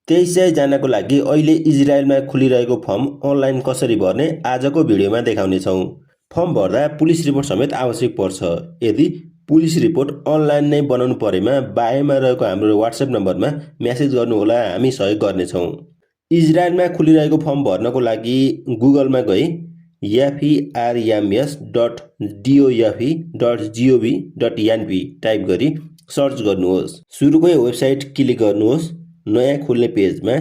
2300 जनाको लागि अहिले इजरायलमा खुलिरहेको फर्म अनलाइन कसरी भर्ने आजको भिडियोमा देखाउने छौँ। फर्म भर्दा पुलिस रिपोर्ट समेत आवश्यक पर्छ। यदि पुलिस रिपोर्ट अनलाइन नै बनाउनु परेमा बायोमा रहेको हाम्रो WhatsApp नम्बरमा मेसेज गर्नुहोला, हामी सहयोग गर्नेछौँ। इजरायलमा खुलिरहेको फर्म भर्नको लागि गुगलमा गई yafrms.dofe.gov.np टाइप गरी सर्च गर्नुहोस्। सुरुकै वेबसाइट क्लिक गर्नुहोस्। नयाँ खुल्ने पेजमा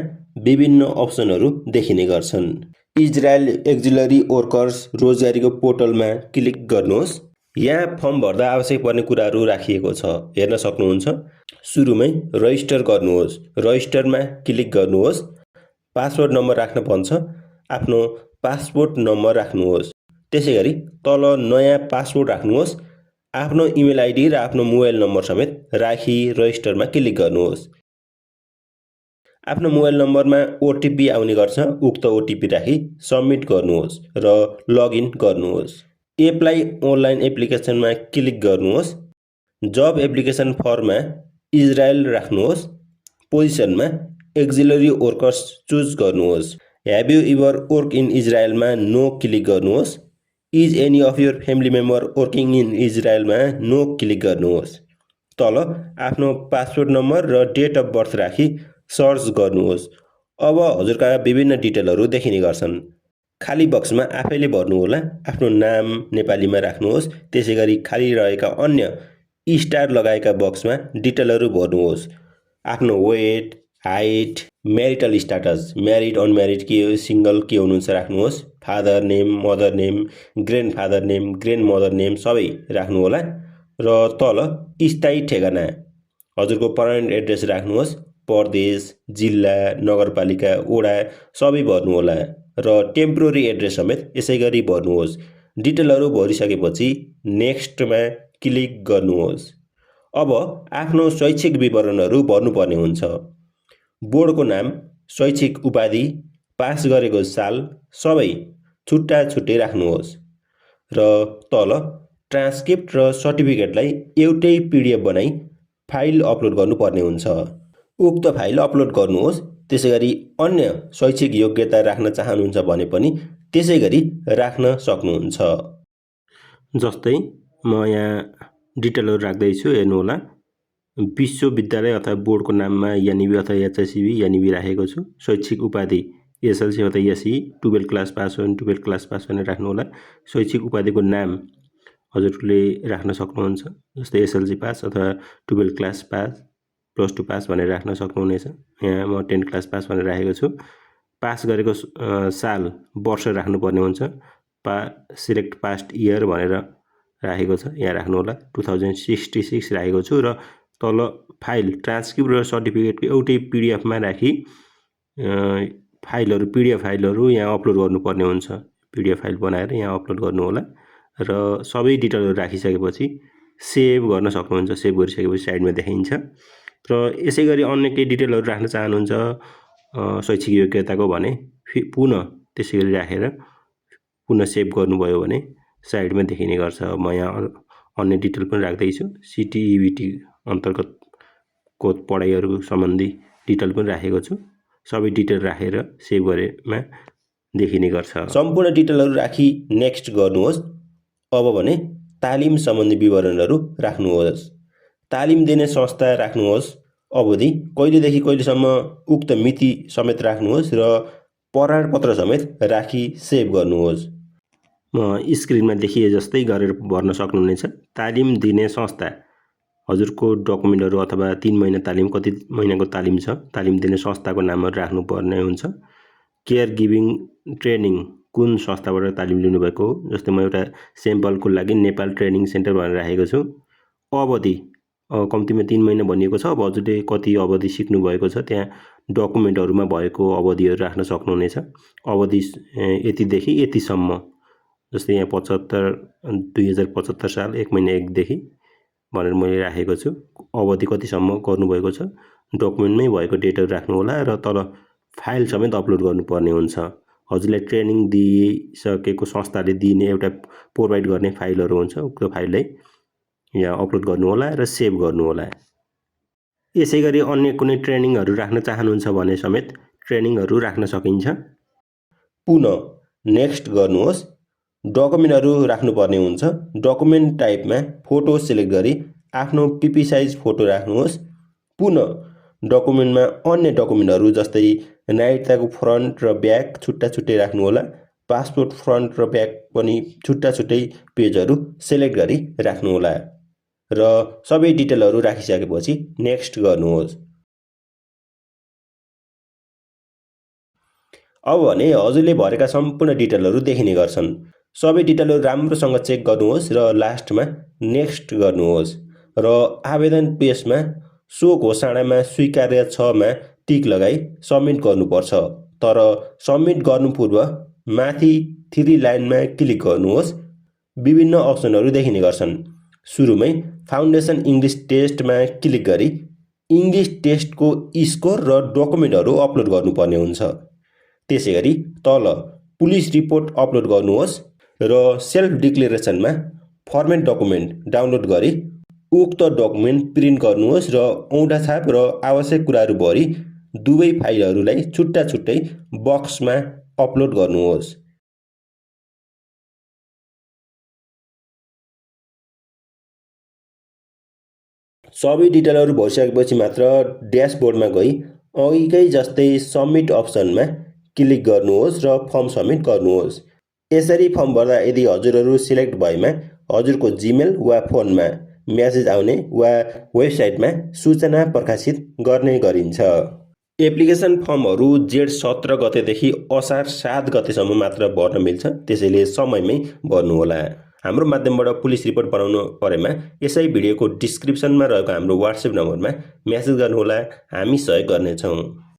विभिन्न अप्सनहरू देखिने गर्छन्। इजरायल एक्जिलरी वर्कर्स रोजगारीको पोर्टलमा क्लिक गर्नुहोस्। यहाँ फर्म भर्दा आवश्यक पर्ने कुराहरू राखिएको छ, हेर्न सक्नुहुन्छ। सुरुमै रजिस्टर गर्नुहोस्। रजिस्टरमा क्लिक गर्नुहोस्। पासवर्ड नम्बर राख्न भन्छ, आफ्नो पासपोर्ट नम्बर राख्नुहोस्। त्यसैगरी तल नयाँ पासवर्ड राख्नुहोस्। आफ्नो इमेल आइडी र आफ्नो मोबाइल नम्बर समेत राखी रजिस्टरमा क्लिक गर्नुहोस्। आफ्नो मोबाइल नम्बरमा ओटिपी आउने गर्छ, उक्त ओटिपी राखी सबमिट गर्नुहोस् र लगइन गर्नुहोस्। एप्लाई अनलाइन एप्लिकेसनमा क्लिक गर्नुहोस्। जब एप्लिकेसन फर्ममा इजरायल राख्नुहोस्। पोजिसनमा एक्जिलरी वर्कर्स चुज गर्नुहोस्। Have you ever work in इजरायलमा नो क्लिक गर्नुहोस्। Is any of your family member working in इजरायलमा नो क्लिक गर्नुहोस्। तल आफ्नो पासपोर्ट नम्बर र डेट अफ बर्थ राखी सर्च गर्नुहोस्। अब हजुरका विभिन्न डिटेलहरू देखिने गर्छन्। खाली बक्समा आफैले भर्नुहोला। आफ्नो नाम नेपालीमा राख्नुहोस्। त्यसैगरी खाली रहेका अन्य स्टार लगाएका बक्समा डिटेलहरू भर्नुहोस्। आफ्नो weight, height, marital status, married unmarried के हो, सिंगल के हुनुहुन्छ राख्नुहोस्। Father name, mother name, grandfather name, grandmother name सबै राख्नुहोला। र तल स्थायी ठेगाना हजुरको पर्मानेन्ट एड्रेस राख्नुहोस्। प्रदेश, जिल्ला, नगरपालिका, वडा सबै भर्नुहोला र टेम्पोररी एड्रेस समेत यसै गरी भर्नुहोस्। डिटेलहरू भरिसकेपछि नेक्स्टमा क्लिक गर्नुहोस्। अब आफ्नो शैक्षिक विवरणहरू भर्नुपर्ने हुन्छ। बोर्डको नाम, शैक्षिक उपाधि, पास गरेको साल सबै छुट्टा छुट्टै राख्नुहोस् र तल ट्रान्सक्रिप्ट र सर्टिफिकेटलाई एउटै PDF बनाई फाइल अपलोड गर्नुपर्ने हुन्छ। उक्त फाइल अपलोड गर्नुहोस्। त्यसैगरी अन्य शैक्षिक योग्यता राख्न चाहनुहुन्छ भने पनि त्यसै गरी राख्न सक्नुहुन्छ। जस्तै म यहाँ डिटेलहरू राख्दैछु, हेर्नुहोला। विश्वविद्यालय अथवा बोर्डको नाममा यानिबी अथवा HSCB यानिबी राखेको छु। शैक्षिक उपाधि SLC अथवा SE, 12 क्लास पास हो भने 12 क्लास पास भनेर राख्नुहोला। शैक्षिक उपाधिको नाम हजुरले राख्न सक्नुहुन्छ, जस्तै SLC पास अथवा 12 क्लास पास, +2 पास भनेर राख्न सक्नुहुनेछ। यहाँ म 10 क्लास पास भनेर राखेको छु। पास गरेको साल, वर्ष राख्नुपर्ने हुन्छ। सिलेक्ट पास्ट इयर भनेर राखेको छ, यहाँ राख्नुहोला। 2066 राखेको छु र तल फाइल ट्रान्सक्रिप्ट र सर्टिफिकेटको एउटै PDFमा राखी फाइलहरू PDF फाइलहरू यहाँ अपलोड गर्नुपर्ने हुन्छ। PDF फाइल बनाएर यहाँ अपलोड गर्नुहोला र सबै डिटेलहरू राखिसकेपछि सेभ गर्न सक्नुहुन्छ। सेभ गरिसकेपछि साइडमा देखाइन्छ। र यसै गरी अन्य केही डिटेलहरू राख्न चाहनुहुन्छ शैक्षिक योग्यताको भने पुनः त्यसै गरी राखेर पुनः सेभ गर्नुभयो भने साइडमा देखिने गर्छ। म यहाँ अन्य डिटेल पनि राख्दैछु। CTEBT अन्तर्गतको पढाइहरू सम्बन्धी डिटेल पनि राखेको छु। सबै डिटेल राखेर सेभ गरेमा देखिने गर्छ। सम्पूर्ण डिटेलहरू राखी नेक्स्ट गर्नुहोस्। अब भने तालिम सम्बन्धी विवरणहरू राख्नुहोस्। तालिम दिने संस्था राख्नुहोस्। अवधि कहिलेदेखि कहिलेसम्म उक्त मिति समेत राख्नुहोस् र प्रमाणपत्र समेत राखी सेभ गर्नुहोस्। म स्क्रिनमा देखिए जस्तै गरेर भर्न सक्नुहुनेछ। तालिम दिने संस्था हजुरको डकुमेन्टहरू अथवा 3 महिना तालिम, कति महिनाको तालिम छ, तालिम दिने संस्थाको नामहरू राख्नुपर्ने हुन्छ। केयर गिभिङ ट्रेनिङ कुन संस्थाबाट तालिम लिनुभएको हो, जस्तै म एउटा सेम्पलको लागि नेपाल ट्रेनिङ सेन्टर भनेर राखेको छु। अवधि कम्तीमा 3 महिना भनिएको छ। अब हजुरले कति अवधि सिक्नु भएको छ त्यहाँ डकुमेन्टहरूमा भएको अवधिहरू राख्न सक्नुहुनेछ। अवधि यतिदेखि यतिसम्म, जस्तै यहाँ 2075 साल 1 महिना 1 देखि भनेर मैले राखेको छु। अवधि कतिसम्म गर्नुभएको छ, डकुमेन्टमै भएको डेटहरू राख्नुहोला र तल फाइल समेत अपलोड गर्नुपर्ने हुन्छ। हजुरलाई ट्रेनिङ दिइसकेको संस्थाले दिने एउटा प्रोभाइड गर्ने फाइलहरू हुन्छ, उक्त फाइललाई यहाँ अपलोड गर्नुहोला र सेभ गर्नुहोला। यसैगरी अन्य कुनै ट्रेनिङहरू राख्न चाहनुहुन्छ भने समेत ट्रेनिङहरू राख्न सकिन्छ। पुनः नेक्स्ट गर्नुहोस्। डकुमेन्टहरू राख्नुपर्ने हुन्छ। डकुमेन्ट टाइपमा फोटो सिलेक्ट गरी आफ्नो पिपी साइज फोटो राख्नुहोस्। पुनः डकुमेन्टमा अन्य डकुमेन्टहरू जस्तै नागरिकताको फ्रन्ट र ब्याक छुट्टा छुट्टै राख्नुहोला। पासपोर्ट फ्रन्ट र ब्याक पनि छुट्टा छुट्टै पेजहरू सिलेक्ट गरी राख्नुहोला र सबै डिटेलहरू राखिसकेपछि नेक्स्ट गर्नुहोस्। अब भने हजुरले भरेका सम्पूर्ण डिटेलहरू देखिने गर्छन्। सबै डिटेलहरू राम्रोसँग चेक गर्नुहोस् र लास्टमा नेक्स्ट गर्नुहोस् र आवेदन पेजमा सो घोषणामा स्वीकार्य छमा टिक लगाई सबमिट गर्नुपर्छ। तर सबमिट गर्नु पूर्व माथि 3 लाइनमा क्लिक गर्नुहोस्। विभिन्न अप्सनहरू देखिने गर्छन्। सुरुमै फाउन्डेसन इङ्ग्लिस टेस्टमा क्लिक गरी इङ्ग्लिस टेस्टको स्कोर र डकुमेन्टहरू अपलोड गर्नुपर्ने हुन्छ। त्यसैगरी तल पुलिस रिपोर्ट अपलोड गर्नुहोस् र सेल्फ डिक्लेरेसनमा फर्मेट डकुमेन्ट डाउनलोड गरी उक्त डकुमेन्ट प्रिन्ट गर्नुहोस् र औँठा छाप र आवश्यक कुराहरू भरी दुवै फाइलहरूलाई छुट्टा छुट्टै बक्समा अपलोड गर्नुहोस्। सबै डिटेलहरू भरिसकेपछि मात्र ड्यासबोर्डमा गई अघिकै जस्तै सबमिट अप्सनमा क्लिक गर्नुहोस् र फर्म सबमिट गर्नुहोस्। यसरी फर्म भर्दा यदि हजुरहरू सिलेक्ट भएमा हजुरको जिमेल वा फोनमा मेसेज आउने वा वेबसाइटमा सूचना प्रकाशित गर्ने गरिन्छ। एप्लिकेसन फर्महरू जेठ 17 गतेदेखि असार 7 गतेसम्म मात्र भर्न मिल्छ। त्यसैले समयमै भर्नुहोला। हाम्रो माध्यमबाट पुलिस रिपोर्ट बनाउनु परेमा यसै भिडियोको डिस्क्रिप्सनमा रहेको हाम्रो WhatsApp नम्बरमा मेसेज गर्नुहोला। हामी सहयोग गर्नेछौँ।